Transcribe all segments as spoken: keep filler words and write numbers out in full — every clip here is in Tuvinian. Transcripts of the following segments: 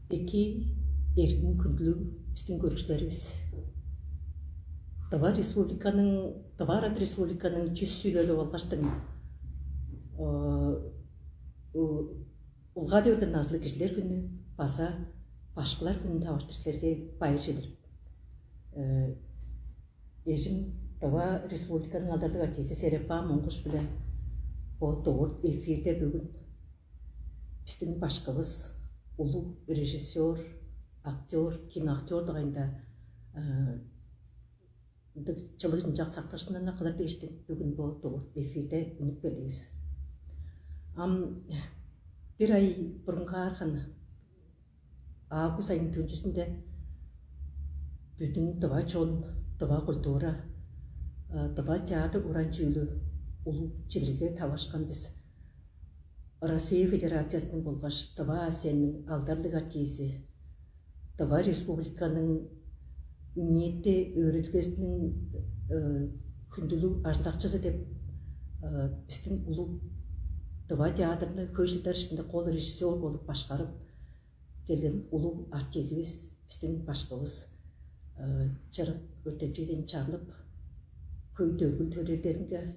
Эки, эргин хүндүлүг бистиң көрүкчүлеривис. Тыва республиканың, Тыва Арат Республиканың чүс чүүлелип алгаштың улгады берген назылыг кижилер хүнү база башкылар хүнүн таварыштыр силерге байыр чедирип, эжим Тыва Республиканың алдарлыг артисти Серепа Монгуш биле бо дорт эфирде бүгүн бистиң башкывыс, улуг режиссер, актер, киноактер дыгайында ындыг чылыг ынчак сактыышкыннарны кылыр дээштиң бүгүн бо дорт эфирде үнүп келдивис. Ам бир ай бурунгаар ханы август айның төнчүзүнде бүдүн тыва чон, тыва культура, тыва театр уран чүүлү улуг чидирге тавашкан бис. Россия Федерациясының болгаш Тыва Асиянның алдарлыг артизи, Тыва Республиканың ниити өөрүдүлгезиниң хүндүлүг ажылдакчызы деп бистиң улуг Тыва театрны хөй жылдар ишинде кол режиссер болуп башкарып келген улуг артизивис, бистиң башкывыс чырык өртепчейден чарлып, хөй дөргүл төрелдеринге,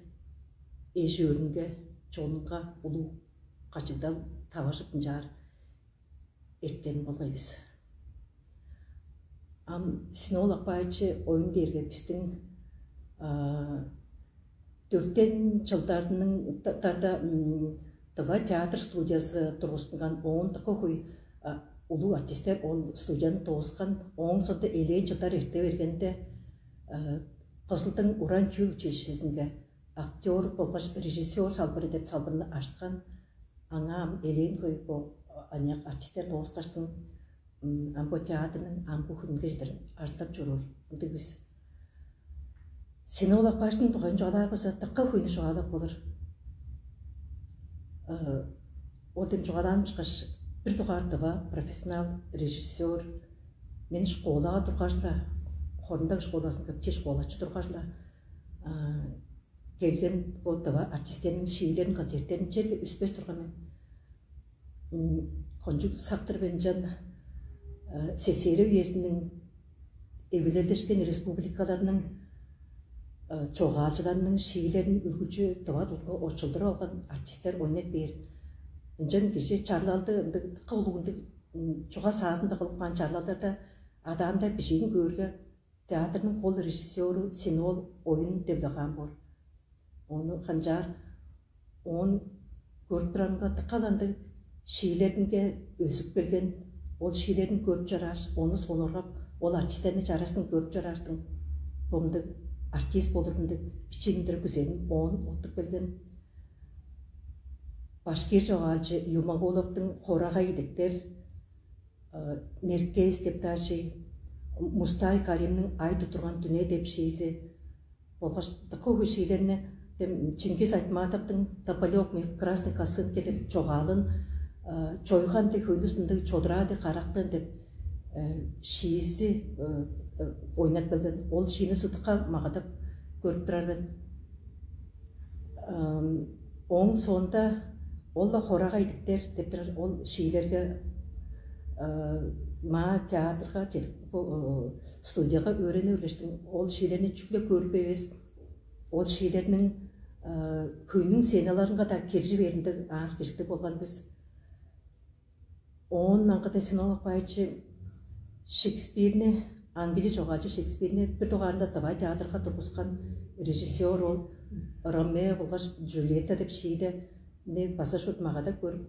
эш өөрүнге, чонунга улуг качыгдал таважып ынчаар эрткен болгай бис. Ам Синол Апаевич оюн дээрге бистиң дөртен чылдарның тарда Тыва театр студиясы тургузунган, оон дыка хөй улуг артисттер ол студияны дооскан. Ооң соонда элээн чылдар эрте бергенде Кызылдың уран чүүл училищезинге актер болгаш режиссер салбыры деп салбырны ашткан. Аңаа ам элээн хөй бо аныяк артисттер дооскаштың ам бо театрның ам бо хүнге чедир ажылдап чоруур ындыг бис. Сени ол акпаашкын дугайын чугаалаар болза, дыка хөйнү чугаалап болур. Ол дем чугаалаан ышкаш, бир дугаар дыва профессионал режиссер. Мен школага тургаш-ла, Хорундаг школазынга че школачы тургаш-ла келген бо дыва артистерниң шиилерин, концерттерин черле үспес турган мен. Кончуг сактыр бенчан сесери үезиниң эвилелдешкен республикаларның чогаалчыларының шиилерин үргүлчү дыва дылга очулдуруп алган артисттер ойнап бээр. Ынчан кижи чарлалды ындыг дыка улуг ындыг чуга саазында кылып каан чарлалдарда адаанда бижиин көөрге, театрның кол режиссеру Синол оюн деп дагаан боор. Ону канчаар оон көрүп турарымга, дыка-ла ындыг шиилеринге өзүп келген, ол шиилерин көрүп чорааш, ону сонургап, ол артистерни чараштың көрүп чорааштың, бо мындыг артист болур мындыг бичиимдир күзелин оон оттуп келген. Башкир чогаалчы Юмагуловдуң «Хорагай идиктер», Меркес деп-даа шии, Мустай Каримниң «Ай тудурган дүне» деп шиизи болгаш дыка хөй шиилерни, дем Чингис Айтматовдуң «Тополёк миф красной косынки» деп чогаалын, «Чойган» дег хөйлүс ындыг, «Чодураа» дег карактын деп шиизи ойнап келген. Ол шиини судукка магадап көрүп турар мен. Ооң соонда ол-ла «Хорагай идиктер» деп турар ол шиилерге маа театрга чедип, студияга өөренип эгелештиң, ол шиилерни чүгле көрүп эвес, ол шиилерниң хөйнүң сценаларынга-даа киржи бээримдиг аас кижиктиг болган бис. Оон аңгыда Синол Апаевич Шекспирни, англия чогаалчы Шекспирни бир дугаарында дыва театрга тургускан режиссер ол. «Ромео болгаш Джульетта» деп шиидени база шут магадап көрүп,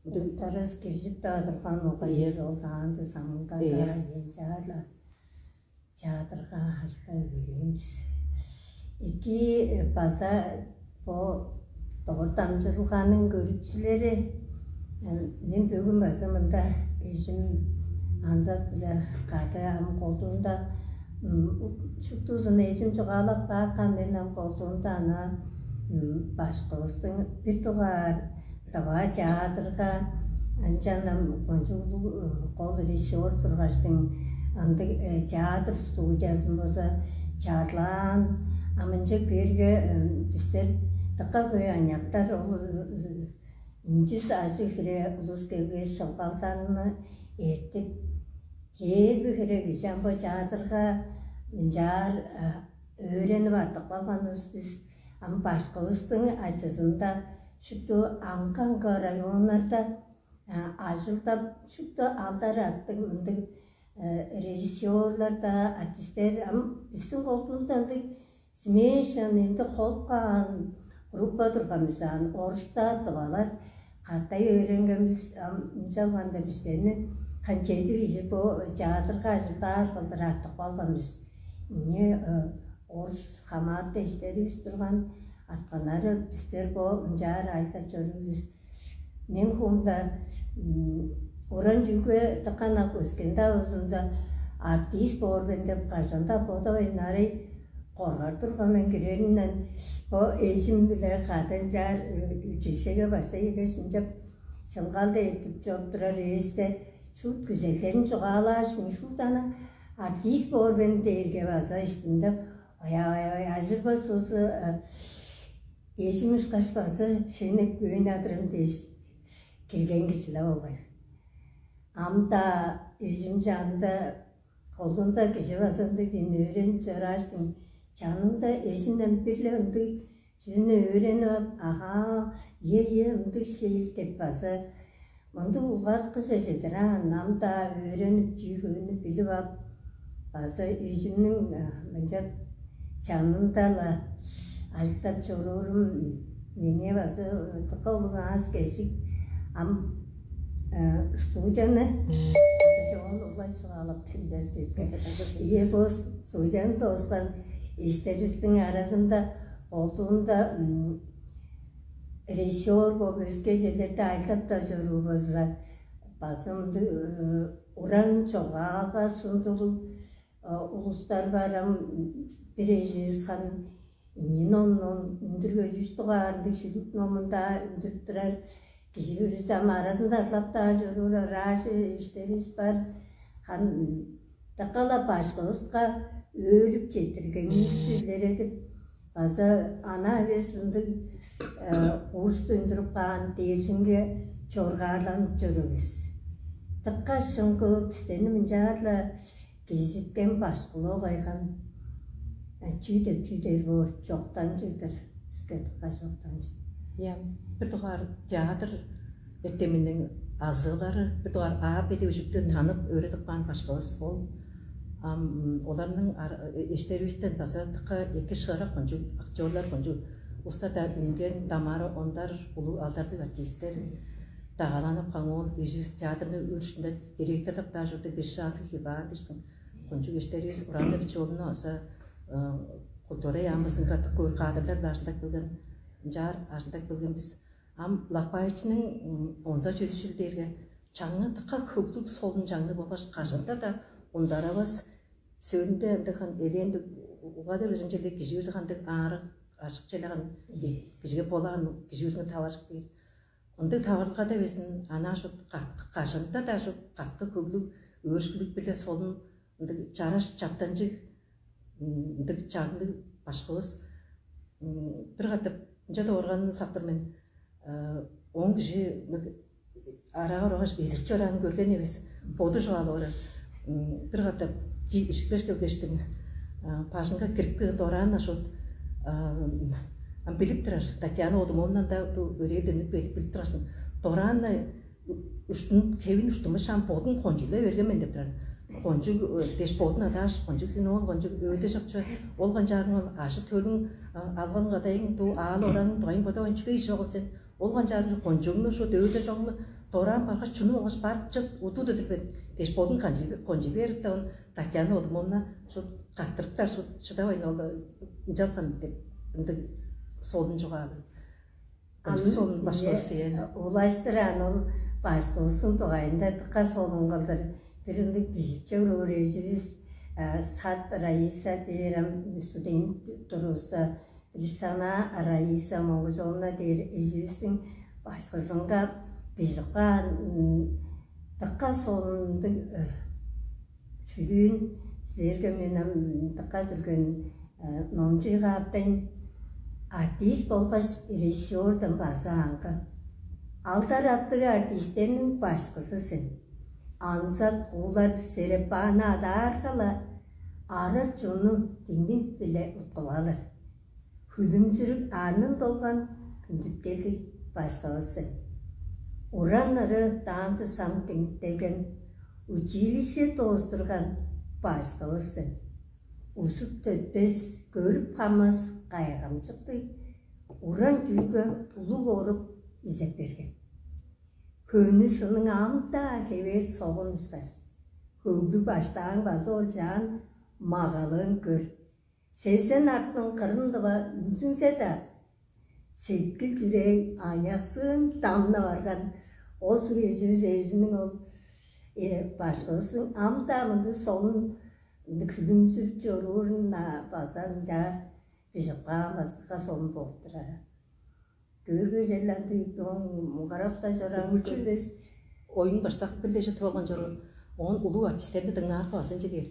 ындыг тарас киржип-даа турган ол. Ийе. Ол таанзы самында. Ийе. Ынчаар-ла театрга ажылдап эгелээн бис. Эки база бо дорт дамчыдылганың көрүкчүлери, мен бөгүн база мында эжим Анзат-биле кады ам колдуунда, шуптузун эжим чугаалап каапкан, мен ам колдуунда ана башкывыстың бир дугаар Тыва театрга ынчан ам кончуг улуг кол режиссер тургаштың, ындыг театр студиязын база чарлаан. Ам ынча кээрге, бистер дыка хөй аныяктар ол Үнчүс ажыг хире улус келгеш, шылгалдарны эртип, чээрби хире кижи ам бо театрга мынчаар өөренип артып калганывыс бис. Ам башкывыстың ачызында шупту аңгы-аңгы районнарда ажылдап, шупту алдар аттыг мындыг режиссерлар-даа, артисттер. Ам бистиң колдуунда ындыг смешанный, ындыг холуп каан группа турган бис аан. Орустар, тывалар катай өөренгенивис. Ам ынчалганда бистерни ханчеди кижи бо театрга ажылдаар кылдыр артып калган бис. Эмне, орус хамааты эштеривис турган, артканнары бистер бо ынчаар ажылдап чоруур бис. Мен хуумда уран чүүлге дыка ынак өскен-даа болзумза, артист боор мен деп кажан-даа бодавайн, арай коргар турган мен киреримден. Бо эжим-биле каданчаар училищеге баштай келгеш, ынчап шылгалды эртип чоруп турар эвесте, шуут күзелдерин чугаалааш, мен шуут ана артист боор мен дээрге база иштимде: «Ой, ой, ой, ажырбас болза, эжим ышкаш база шенеп көөн адырым» дээш кирген кижи-ле болгай. Ам-даа эжим чанында, колдуунда кижи база ындыг дин өөренип чорааштың, чанында эжинден бир-ле ындыг чүнү өөренип ап: «Агаа, ие, ие, ындыг шейл» деп база мындыг улгадыкче чедир аан. Ам-даа өөренип, чүү хөөнү билип ап, база эжимниң мынчап чанында-ла ажылдап чоруурум меңээ база дыка улуг аас-кежик. Ам студияны, оон улай чугаалап демдерзеткен. Ийе, бо студияны дооскан эштеривистиң аразында, колдуунда режиссер бооп, өске черлерде ажылдап-даа чоруур болза, база мындыг уран чогаалга сундулуг улустар бар. Ам бир эживис харын ийи номну үндүргеш, үш дугаарында шүлүк номун-даа үндүрүп турар кижи бүрүзү. Ам аразында ырлап-даа чоруур ыраажы эштеривис бар. Харын дыка-ла башкывыска өөрүп четтиргенивисти илередип, база анаа эвес ындыг курсту үндүрүп каан дээрзинге чоргаарланып чоруур бис. Дыка шыңгыы, бистерни мынчаар-ла кижизиткен, башкылоо кайган. Чүү деп, чүү дээр боор, чоктанчыг-дыр. Биске дыка чоктанчыг. Ийе, бир дугаар театр эртеминиң азыылары, бир дугаар А Б деп үжүктү танып, өөредип каан башкывыс ол. Ам оларның эштеривистен база дыка эки шыырак кончуг актерлар, кончуг улустар-даа үнген, дамаары ондар, улуг алдарлыг артисттер. Дагаланып каан ол эживис театрны өөрүшкүнде директорлап-даа чорду, Биржанский Хива дээштиң. Кончуг эштеривис Уран Иванович-ооловну база культура яамызынга дыка көөр кадрлар-биле ажылдап келген, ынчаар ажылдап келген бис. Ам Лапаевичиниң онза чөзүшүл дээрге чаңы дыка хөглүг, солун чаңныг болгаш кажан-даа ундаравас. Сөөлүнде ындыг хан элээн-даа угаадыр, өзүмчелдиг кижи өзү кандыг аарыг, ажык челеган кижиге болаган, кижи өзүнге таваржып кээр. Ындыг таварылгада безин ана шут каткы, кажан-даа шут каткы хөглүг, өөрүшкүлүг-биле солун, ындыг чараш чаптанчыг, ындыг чаңныг башкывыс. Бир катап ынча деп органын сактыр мен: он кижи арага урагаш безирип чораанын көрген эвес, боду чугаалап орар. Бир катап ишикпеш келгештиң, бажыңга кирип кээп, дораан ашот ам билип турар, Татьяна Одумовнан-даа өрээлденип берип билип турарсың. Дораан уштун, хевин уштунмаш, ам бодун кончуглай берген мен деп турар. Кончуг дээш, бодун адааш, кончуг сен ол кончуг өөде чок чүве, ол канчаарың ол ажы-төлүң, алган кадайың, дуу аал-ораның дугайын бодавайн чүге ижи болган сен? Ол канчаарың кончугну, шуут өөде чогну дораан баргаш, чунуп алгаш, барып чыт, удуу-даа дүрбет дээш, бодун кончуй бериптен, Татьяна Одумовна шуут каттырыптар, шуут шыдавайн, ол ынчалган деп, ындыг солун чугаалыг. Ам Кончуг солун башкы болза, ийе. Улаштыр ан ол башкывыстың дугайында дыка солун кылдыр бир ындыг бижикче өрээживис Сат Раиса дээр, ам студент турувуста, Рисана Раиса Моңгужовна дээр эживистиң башкызынга бижип каан дыка солун ындыг чүрүүн силерге мен ам дыка дүрген номчуй кааптайн. Артист болгаш режиссерден база аңгы Алдар аттыг артистерниң башкызы сен. Аңзат куулар серепааны адаарга-ла, ара чонну динин биле уткуп алыр. Хүлүмзүрүг арнын долган хүндүткелдиг башкывыс сен. Уран ыры, танцы сам деңиттелген, училище доостурган башкывыс сен. Узуп төтпес, көрүп хамас кайгамчыктыг уран чүүлге улуг орук изеп берген. Хөөнү сының ам-даа хевээр согун ышкаш, хөглүг баштааң база ол чаан магалыын көр. Сезен артын кырын-дыва үнзүнзе-даа, сеткил-чүрээң аныяксыын дамнап арган ол суг эживис эжиниң ол башкывыстың ам-даа мындыг солун, мындыг хүлүмзүрүп чоруурун база ынчаар бижип каан база дыка солун болуп турар. Көөрге черле ындыг муңгарап-даа чораан күчү эвес. Оюн баштак бир-ле чыдып алган чоруур. Оон улуг артистерни дыңнаарга база ынча дээр.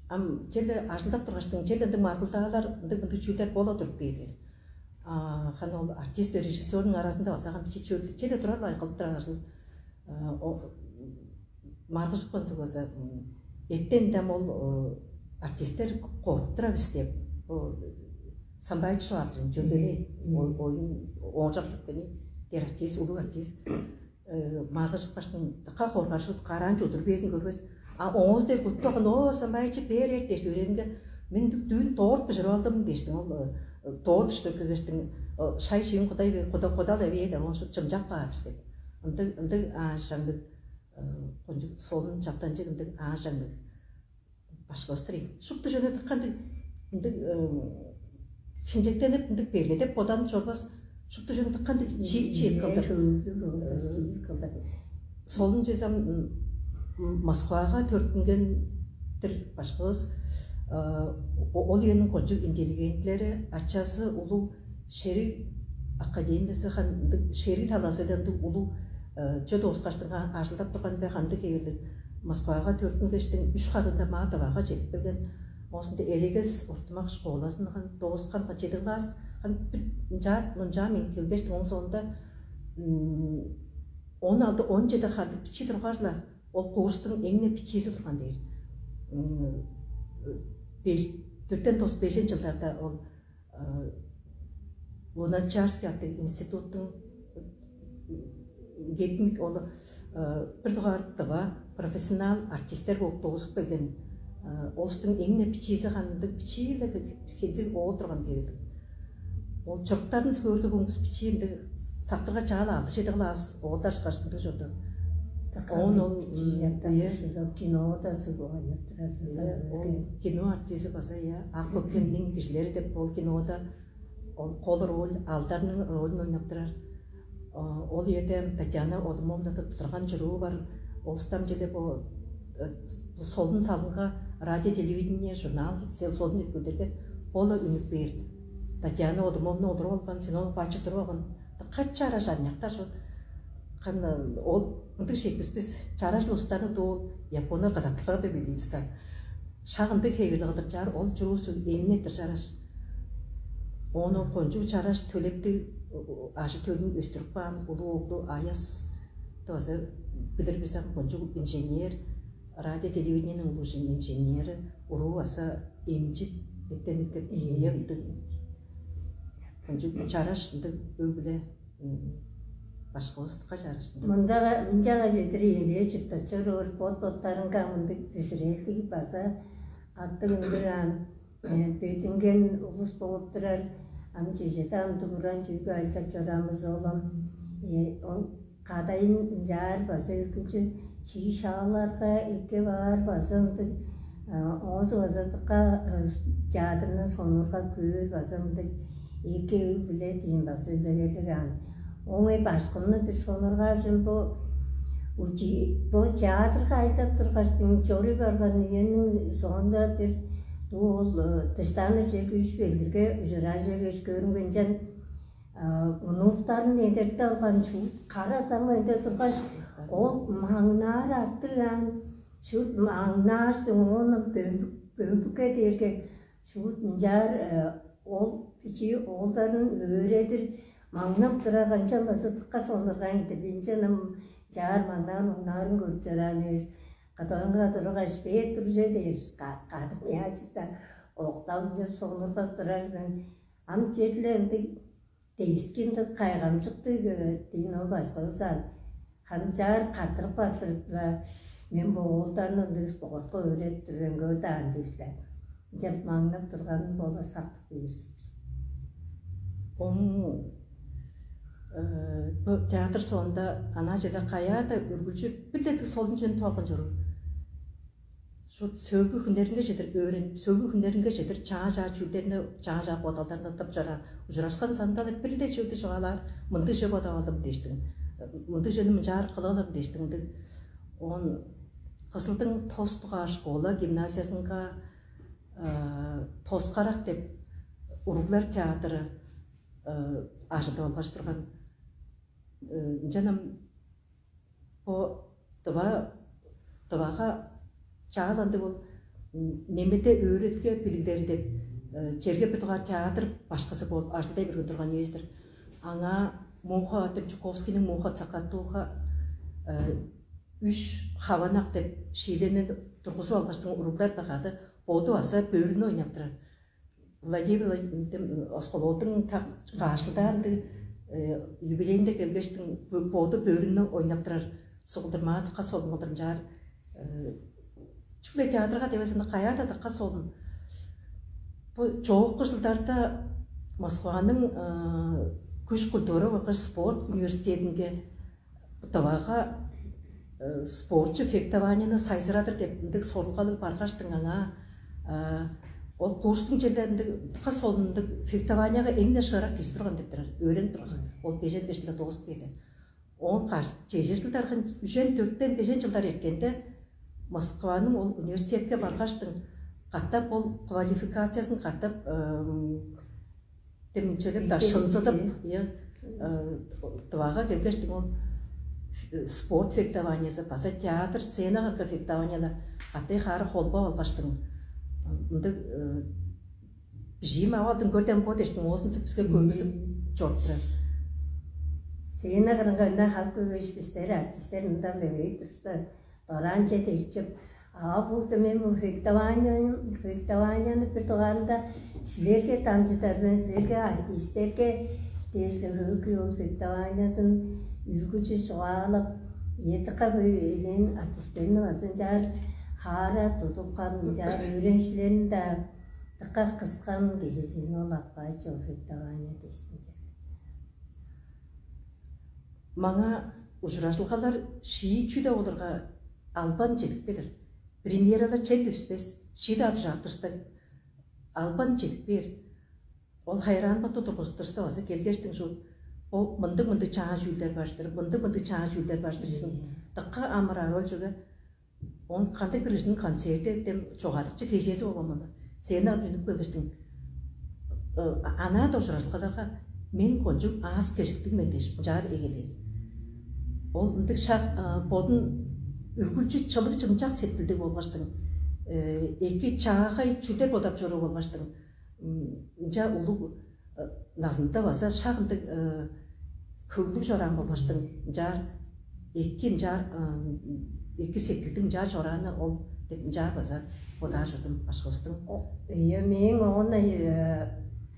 Ам черле ажылдап тургаштың, черле ындыг маргылдаалар, ындыг мындыг чүүлдер боло туруп кээр дээр. Хана ол артист бе режиссернуң аразында база ам бичи чөөлү черле турар-ла кылып турар ажыл. Маргыжып калза база, эттен дем ол артисттер коргуп турар бис деп, самбайчы шугааттырын чөлдени оюн оожак чүткени дер артист, улуг артист. Маргыжып каштың дыка коргар шут, караан чудур безин көрбес. А оңуз дег куттуган: «О, самбайчы, бээр эр» дээш, өөрединге: «Мен дүүн торт быжырып алдым» дээштиң. Ол торт уштур кегештиң: «Шай шиин кудай бээр, куда кудал эвээр» деп, ол шут чымчак баар бис деп. Ындыг ындыг аажаңдыг кончуг солун чаптанчыг ындыг аажаңдыг башкывыстыр ийин. Шупту чүнү дыка ындыг ындыг хинчектенип, ындыг бергедеп боданып чорбас, шупту чүнү дыка ындыг чиик чиик кылдыр. Солун чүзем Москвага төрүттүнгендир башкывыс. Ол үениң кончуг интеллигентлери, ачазы улуг шериг академиясы, хан ындыг шериг талазы-ла ындыг улуг чөт оскаштынга ажылдап турган бе, кандыг хевирлиг. Москвага төрүттүнгештиң үш хадында маа Тывага чедип келген. Оозунда Элегес ортумак школазын хан дооскан, хан чеди класс, хан бир ынчаар мынчаа мен келгештиң, оң соонда он алды, он чеди харлыг бичии тургаш-ла, ол курстуң эң-не бичиизи турган дээр. Беш, дөртен тос бежен чылдарда ол Луначарский аттыг институттуң гетник ол бир дугаар дыва профессионал артисттер болуп доозуп келген. Олустуң эң-не бичиизи ханындыг бичииле хедир оол турган дээрдик. Ол чырыктарын көөрге көңгүс бичиимдиг сактырга чаала алды чеди класс оолдар ышкаш ындыг чорду. Оон ол кинода сугуп ойнап турар. Кино артизи база, я, ак көкемниң кижилери деп ол кинода ол кол роль, алдарның ролун ойнап турар. Ол үеде Татьяна Одумовнада тыттырган чуруу бар. Олустам чеде бо солун салынга радио, телевидение, журнал, солун эккелдерге бола үнүп бээр. Татьяна Одумовна олуруп алган, сен ол бачы туруп алган. Качы ара жанняктар шот. Кан ол ындыг шекписпис чаражыл устарны дуул японнар кадаттырга деп билиистер. Шак ындыг хевирлиг кылдырчаар ол чуруусу эмнеттир чараш. Ону кончуг чараш төлептиг ажы төлүн өстүрүп каан улуу оглу Аяс база билир бис ам, кончуг инженер, радио телевидениениң улуг инженери, уруу база эмчит эттениктеп ийиэптиг. Кончуг чараш ындыг өг-биле башкывыстыкка чарыштым. Мындага мынчага чедир ийилээ чурттап чоруур бот-боттарынга мындыг бүзүрээлдиг база аттыг ындыг аан бөдүнген улус болуп турар. Ам чеже-даа ындыг уран чүүлгү айлап чораамыз олам. Ол кадайын ынчаар база өлгүнчү чии шааларга эки баар база ындыг оозу база дыка театрны сонурга көөр база ындыг эки өг-бүле диин база үлегерлиг аан. Оңай башкымны бир сонургаажым бо бо театрга айлап тургаштың чоруй барган үениң соонда бир дуу ол дыштаанып черге үш белдирге ужураар чергеш көрүнгенчен унууктарын эдертип алган шуут кара адам ынча тургаш, ол маңнаар аттыг аан шуут маңнааржы оон бөмбүкке дээрге шуут ынчаар ол бичии оолдарын өөредир, Маңнап турар канчан база дыкка сонурган киде бинченим чаар маңнаан унаарын көрүп чораан эвес. Кыдырынга тургаш бээр турже дээш, кадым яачыда октамчып сонургап турар мен. Ам черле ындыг дээскиндиг кайгамчыктыг дийин ол башкывыс ам. Ханчаар каттырып-каттырып-ла, мен бо оолдарны ындыг спортка өөредип тур мен, көрдү аан дээш-ле. Деп маңнап турганын бола сактып бээр-дир. Оң бо театр соонда анаа чеде каяада үргүлчү бир-ле солун чүвени тып алган чоруур. Шут сөөлгү хүннеринге чедир өөрен, сөөлгү хүннеринге чедир чаа-чаа чүүлдерни, чаа-чаа бодалдарны тып чораан. Ужурашкан санданы бир-ле чүведи чугаалаар, мындыг чүве бодап алдым дээштиң. Мындыг чүвени мынчаар кылып алам дээштиң. Ындыг он Кызылдың тос дугаар школа гимназиясынга Тоскарак деп уруглар театры ажыдып алгаш турган. Ынчан ам бо дыва дывага чааландыг ол немеде өөредилге билиглери деп черге бир дугаар театр башкызы болуп ажылдай берген турган үезидир. Аңаа Муха деп Чуковскийниң Муха Цакатуха үш хаванак деп шиилени тургузуп алгаштың уруглар багады боду база бөрүнү ойнап турар. Владимир Владимирович Осколовдуң каашылдаандыг юбилейинде келгештиң боду бөрүнү ойнап турар сугулдурмаадыкка солун кылдырымчаар чүгле театрга дивезинде каяада дыкка солун. Бу чоокку жылдарда Москваның күш культура болгаш спорт университетинге Тывага спортчу фехтованияны сайзырадыр деп ындыг сорулгалыг баргаштың аңаа ол курстуң черлеринде кыс ол ындыг фехтованияга эң-не шыырак кижи турган деп турар, өөренип турган. Ол бежен беш жылда доозуп келген. Оон каш чеже жылдаргын үжен төрттен бежен жылдар эрткенде Москваның ол университетке баргаштың катап ол квалификациясын катап демчилеп да шынзыдып, я, Тывага келгештиң ол спорт фехтованиясы база театр сцена кыргы фехтованияда катай хаары холбап алгаштың ындыг бижиим авалдың көрден бо дештиң оозун бизге көргүзүп чоруп турар. Сцена кырынга ындан халып көгеш бистер артисттер мындан бевей турса дораан чет эрчип, а бу мен бу фехтование фехтованияны бир дугаарында силерге дамчыдар мен силерге артисттерге дээш-ле хөөкүй ол фехтованиясын үргүлчү чугаалап, эдика хөй элээн артисттерни базынчаар хаара тудупкан ынчаар өөреникчилерин-даа дыка кыскан кижизин ол аппаачы ол фехтование дээштинче. Маңа ужуражылгалар шии чүде олурга албан чедип келир. Премьералар чел өспес, шиидаа дужаап турстаг. Албан чедип бээр. Ол хайраан ботту тургузуп турста база келгештиң шул бо мындыг-мындыг чаа чүүлдер бар-дыр, мындыг-мындыг чаа чүүлдер бар-дыр сиң. Дыкка амыраар ол чүге он кандай бир кижиниң концерти дем чогадыкчы кежээзи болган болду. Сени ап үнүп келгештиң анаа дожуражылгаларга мен кончуг аас кежиктиг мен дээш мынчаар эгелээр. Ол ындыг шак бодун үргүлчү чылыг чымчак сеткилдиг болгаштың эки чаагай чүлдер бодап чоруу болгаштың ынча улуг назында база шак ындыг хөглүг чораан болгаштың ынчаар эки ынчаар эки сеткилдиг ынчаар чорааны ол деп ынчаар база бодаар чордум башкыбыстың. Ийе, мээң оон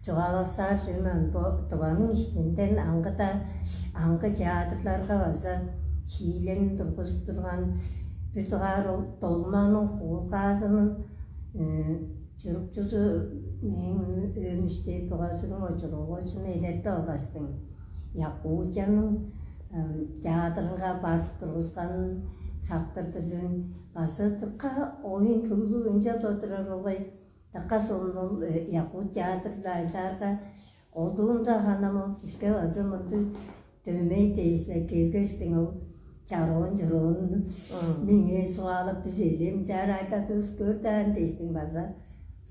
чугаалаксаар чүвем ам бо Тываның иштинден аңгыда аңгы театрларга база шиилерин тургузуп турган бир дугаар ол Долманың хуулгаазының чурукчузу мээң өөм иштээ буга сүрүң очурулгачын элерде алгаштың. Якутияның театрынга барып тургусканын сактырдырдын база дыка оюн тыглуу ынчап турар болгай дыка сонун ол якут театрда айлаарга колдуунда ханам ол биске база мындыг дөмей дээшсе келгештиң ол чароон чыроонун меңээ сугаалап биз элем чаар айтадывыс көр даан дээштиң база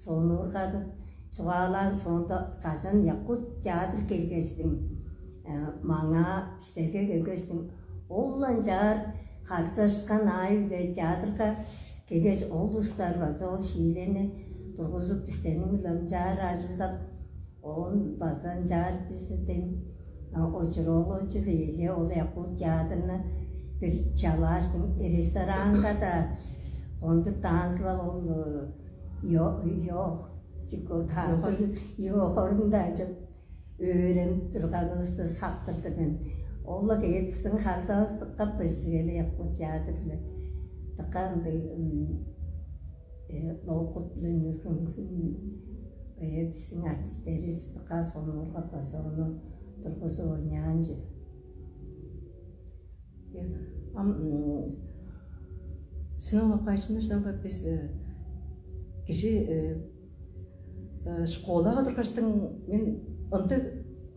сонуургадып чугаалаан соонда кажан якут театр келгештиң маңаа бистерге келгештиң ол ынчаар харгысашкан аайы-биле театрга келгеш ол улустар база ол шиилени тургузуп бистерниң-биле ынчаар ажылдап оон база ынчаар бис дем Очур ол очур эле ол Якут театрны бир чалааштың ресторанга-да контур танцылап ол ёок чүкө танцыл ёок орунда ажып өөренип турганывысты сактырды мен. Ол-ла кээп биздин халзавыс дыкка быжык эле Якут театр биле дыкка ындыг лоокут биле нүргүн биздин артистерибиз дыкка сонуургап база ону тургузуп ойнаанчы. Ам синолог байчынны шыдалга биз кижи школага тургаштың мен ындыг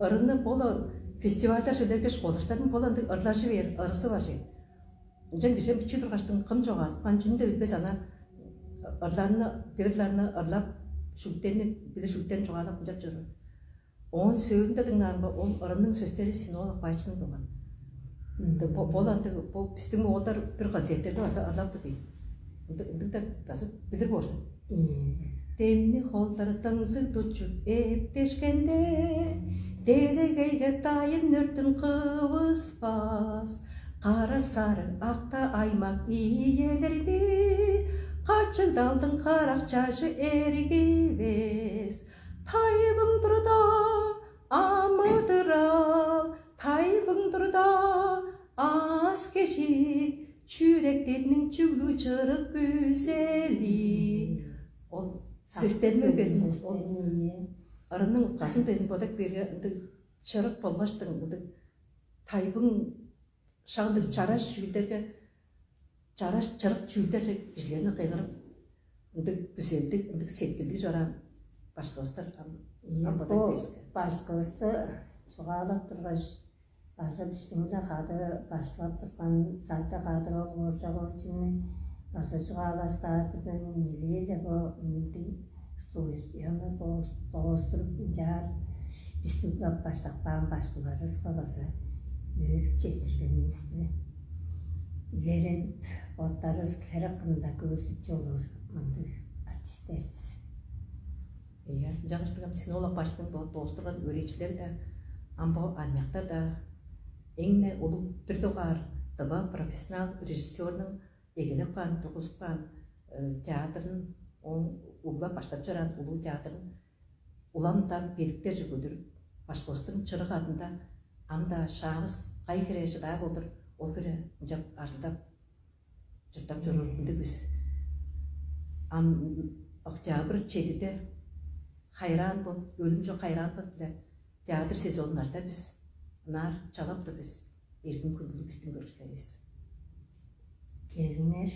ырыны бола фестивальдар чүлерге школаштарын бола ындыг ырлажы бээр ырызы бар чейин. Ынчан кижи бичии тургаштың кым чогаадыпкан чүнү-даа билбес ана ырларны билигларны ырлап шүлүктерни билир шүлүктерин чугаалап ынчап чоруур. Оон сөөлүнде дыңнаарымга ол ырының сөстери синолог байчының болган. Бо- Бол андыг бо биздин оолдар бир концерттерде база ырлапты дейт. Ындыг ындыг да база билир болзун. Демни холдары дыңзыг тутчуп эптешкенде, делегейге дайын өрттүн кывыспас. Кара сары акта аймак иелерди, качыгдалдың карак чажы эргивес. Тайбың турда амыдырал, тайбың турда аас кежик, чүректерниң чүглү чырык күзели. Ол сөстериниң безин ол ырының утказын безин бодап берге ындыг чырык болгаштың ындыг тайбың шаандыг чараш чүүлдерге чараш чырык чүүлдерже кижилерни кыйгырып ындыг күзелдиг ындыг сеткилдиг чораан башкыбыздар ам ам бодай Бо берске. Башкыбызды чугаалап тургаш база биздин-биле кады баштылап турган сайда кадыр ол Ооржак Ооржинни база чугааласкааты мен ниилииле бо мындыг студияны доостуруп ынчаар бистип кылап баштап каан башкыларывыска база өөрүп четтиргенивисти илередип боттарывыс херек кырында көрсүп чоруур мындыг артисттербиз. Iya, жагыштыгам синолог баштың бо доостурган өөречилер да ам бо аныяктар да эңне улуг бир дугаар дыва профессионал режиссерның эгелеп каан, тургузуп каан театрын, оң углап баштап чораан улуу театрын улам-даа беликтерже көдүрүп, башкыбыстың чырык адында ам-даа шаавыс кай хире чыдаар болдур, ол хире ынчап ажылдап чурттап чоруур ындыг бис. Ам октябрь чедиде хайраан бот, өлүм чок хайраан бот биле театр сезонун артар бис. Ынаар чалап тур бис. Эргин хүндүлүг бистиң көрүкчүлеривис. Келиңер.